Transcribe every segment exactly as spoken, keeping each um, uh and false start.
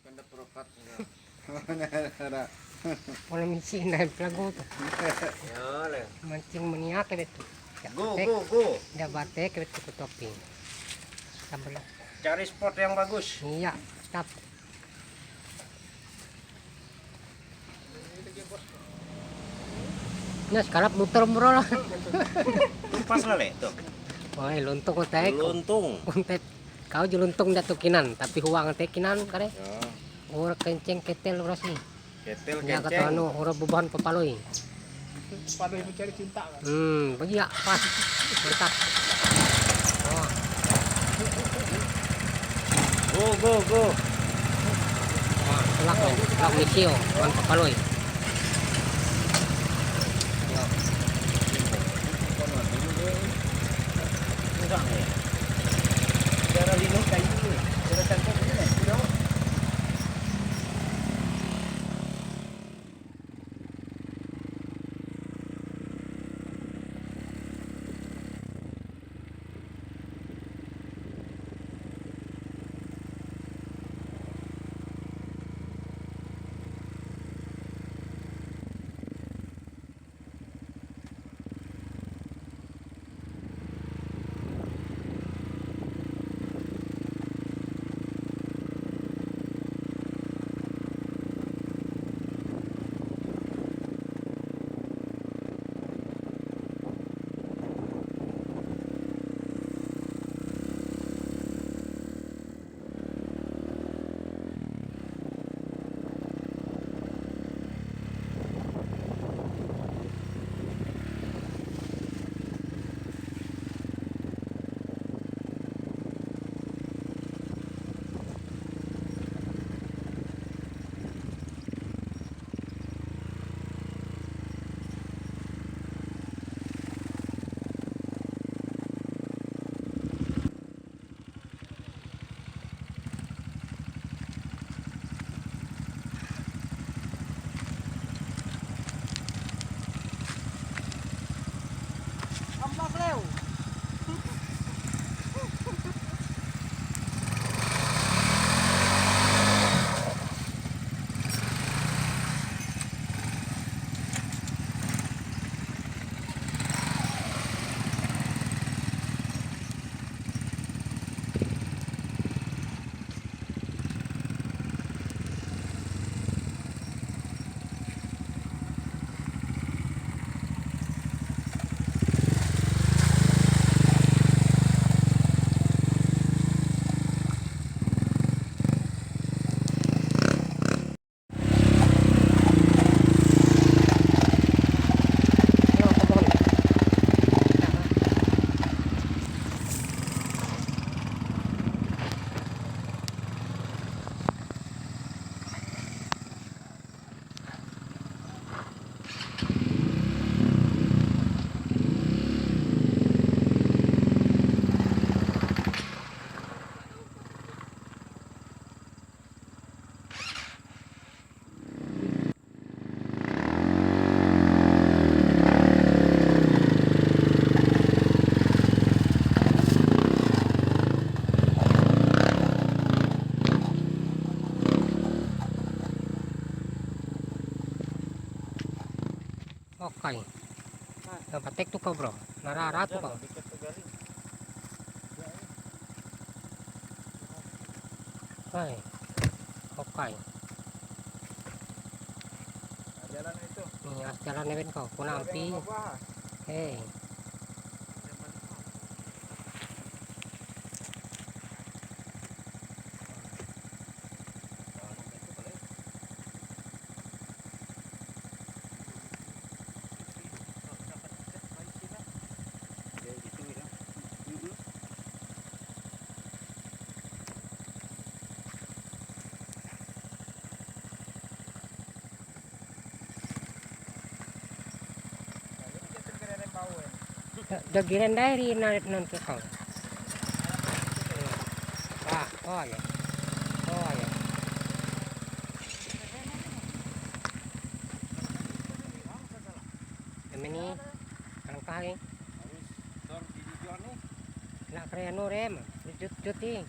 Kanda perokat. Mana ada? Pola misi naik pelagu tu. Ya, leh. Mancing meniak kebet tu. Go, go, go. Dia batek kebet tu topi. Sambil. Cari spot yang bagus. Iya, tap. Nah, sekarang muter murol. Pas lah, leh, tuh. Wah, luntung kotek. Luntung. Kotek. Kau je luntung dia tu kinan, tapi huang te kinan kare. Ya. Ura kenceng ketel uras ni. Ketel. Ya, kenceng. Kata anu, ura bebahan papalui. Papalui mencari cinta, kan? Hmm, bagi ya, pas. Mantap. Oh. Go, go, go. Wah, tulak, men. Tulak misio, bukan papalui. Yo. Kurang ya. Cara lino kayu, cara cantik ini, ya. Okai. Nah, patek tu kau, bro. Narara tu kau. Hai. Okai. Nah, jalan itu. Nih, as jalan newen kau. Kuna ampi. Hei. Dogiran dai ri narik non tukang. Wah, oh ya. Oh ya. Ini, angkah, eh. Nak kare anu, rem, jut-jut, eh.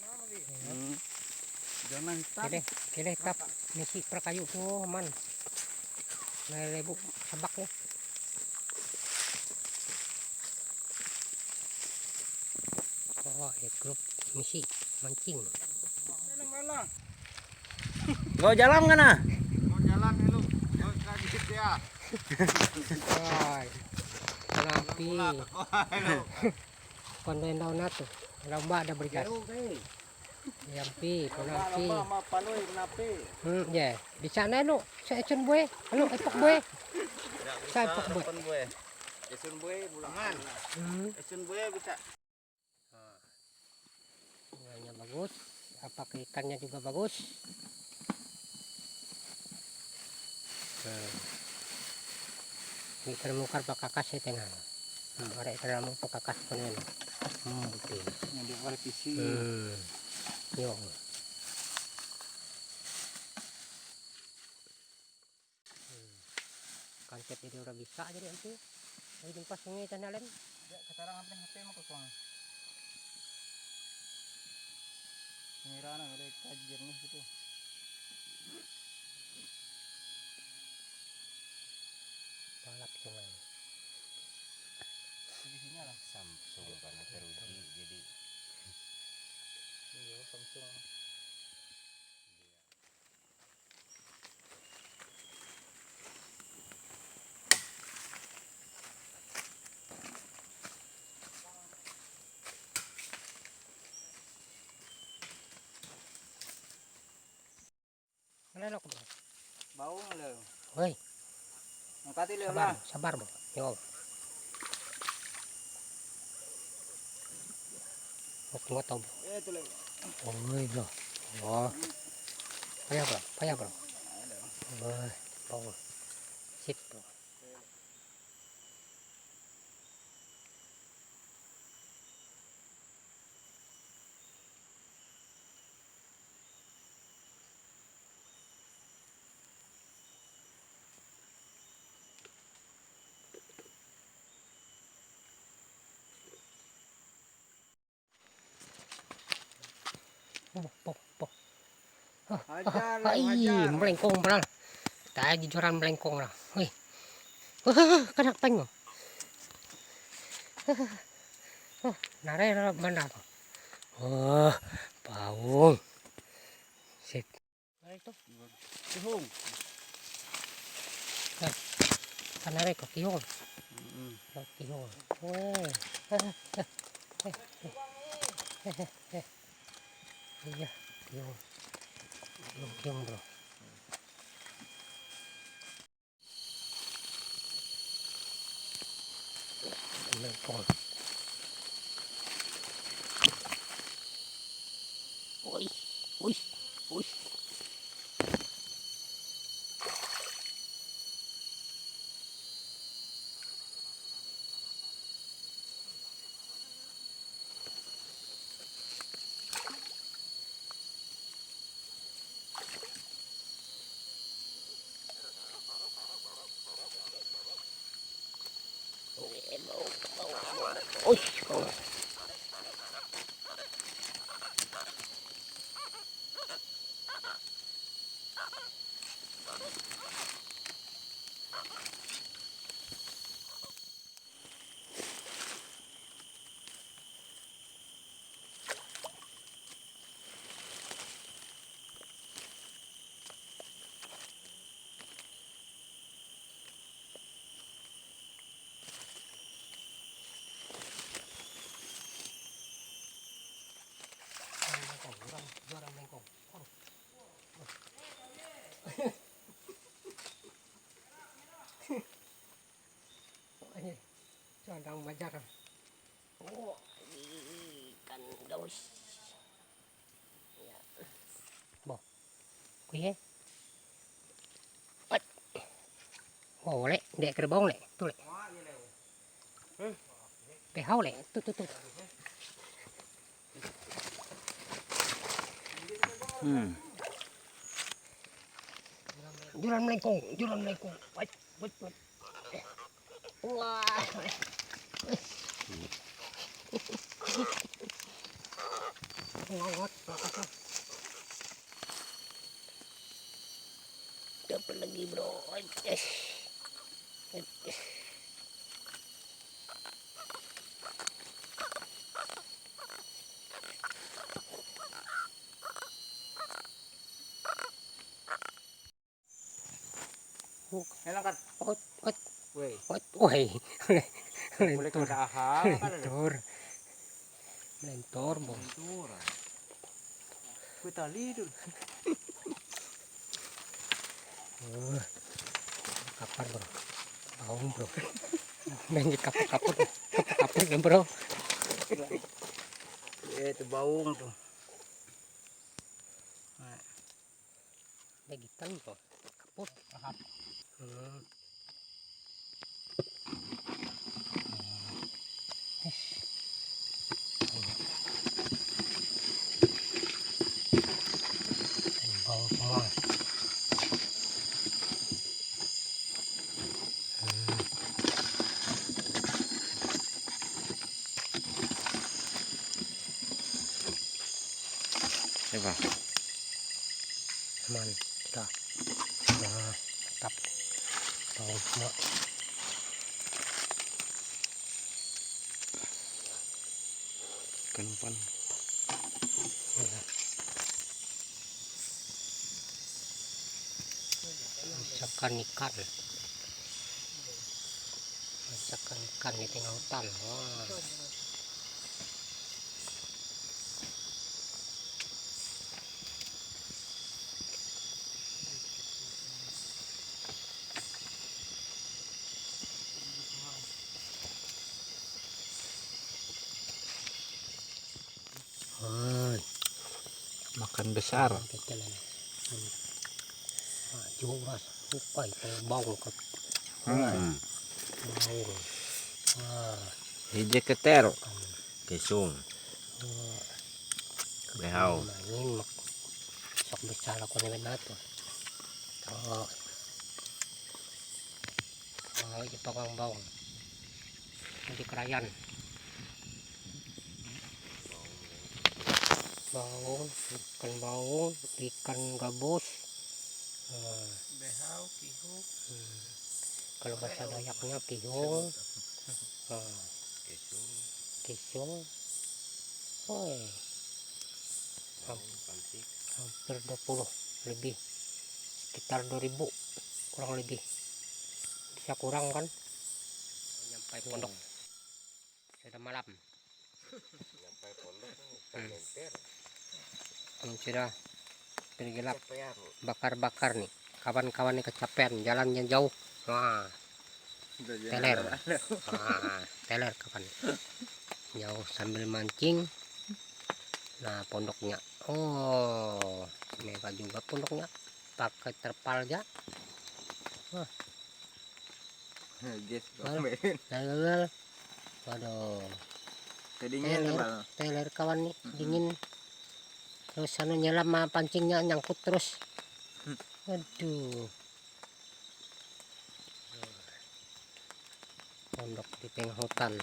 Hmm. Zona hitam. Keleh, keleh tap misi perkayu tu, man. Nah, lebuk sabak ni. Oh, eh, grup misi mancing. Go jalan kan ah? Go jalan dulu. Go lagi ya. Wah, rapi. Mula teko, halo. Kondo endau na tu, lomba ada berikas. Jeruk, eh. Yampi, lomba, punampi. Lomba sama palui, menapi. Hmm, ya. Bisa na lu, saya ecun bue, lu epok bue. Tidak bisa, saya epok bue. Epok bue. Ecun bue, bulangan. Hmm. Ecun bue bisa. Nah, bunganya bagus, apa ikannya juga bagus. Nah. Ini termukar pakakas ya tengah. Hmm, ada terlalu pakakas konen. Hmm, betul. Yang dia oleh pisi. Hmm. Yo. Hmm. Kancet jadi orang bisa jadi nanti. Lagi jumpa sungai teh nalen. Ya, sekarang apa H P mah kosong. Ngira na udah kaji jernih gitu. Balap sungai. Di sini lah. Samsung karena teruji jadi. Iya, Samsung. Mana lo, bro? Bau lo. Woi. Angkat lo lah. Sabar, sabar, bro. Yo. Mut-, mut, bro. Eh, tu lo. Oi, bro. Wah. Payah, bro. Payah, bro. Wah, bro. Sip, bro. Oh, oh, oh. Hah, hajar, hah, lah, ih, hajar. Melengkong, bral. Tadi joran melengkong lah. Wih. Wah, kena peng. Wah, nare mana tu? Wah, paung. Sip. Narik tu. Kihong. Nah, kan narik ke kihong. Mm-mm. Ke kihong. Weh. Eh, eh, eh, eh, eh, eh. Iya, kihong. Kihong, kihong, bro. Melengkong. Oi, oi, oi. Sedang belajar. Oh, ikan gabus. Ya. Boh. Kuih, eh. Oi. Oh, le, dek kerbau le. Tu le. Hmm. Pehau le. Tu, tu, tu. Hmm. Juran melengkong, juran melengkong. Wait, wait, wait. Wah. Dapat lagi, bro. Yes. Enak kan? Ot, ot, weh, ot, weh. Mulai lentur. Kada aha, kada ada. Lentur. Lentur, bro. Lentur. Kue tali tu. Oh, kapar, bro. Baung, bro. Main di kapur-kapur. Kapur-kapur, bro. Eh, tu baung tu. Nah. Begitu, bro. Kapur. Rahat. Hmm. Bau semua. Hmm. Coba. Aman, sudah. Nah, mantap. Tahu semua. Ikan umpan. Masakan ikan. Masakan ikan di tengah hutan. Wah. Hai. Makan besar. Betul ini. Hmm. Ah, juga upai kayak bau ke. Hmm. Bau. Ah. Hije keter. Hmm. Kesung. Ah. Behau. Main mak. Sok besar aku nemen atur. Oh. Oh, itu panggang baung. Di kerayan. Baung, ikan baung, ikan gabus. Nah. Behau, kihung. Hmm. Kalau bahasa Dayaknya kihung. Nah. Kesung. Kesung. Oh, iya. Ham-, hampir dua puluh lebih. Sekitar dua ribu kurang lebih. Bisa kurang kan? Nyampai pondok. Sudah malam. Nyampai pondok, hmm, melintir. Ini sudah bergelap. Kecapean. Bakar-bakar nih. Kawan-kawan nih kecapean, jalannya jauh. Wah. Udah jalan. Teler. Wah, teler kawan. Jauh sambil mancing. Nah, pondoknya. Oh, mewah juga pondoknya. Pakai terpal aja. Wah. Guys, malam. Komen. Lalu, lalu. Waduh. Kedinginan. Teler, Bang. Teler kawan nih, mm-mm, dingin. Terus anu nyelam mah pancingnya nyangkut terus. Hmm. Waduh. Pondok di tengah hutan.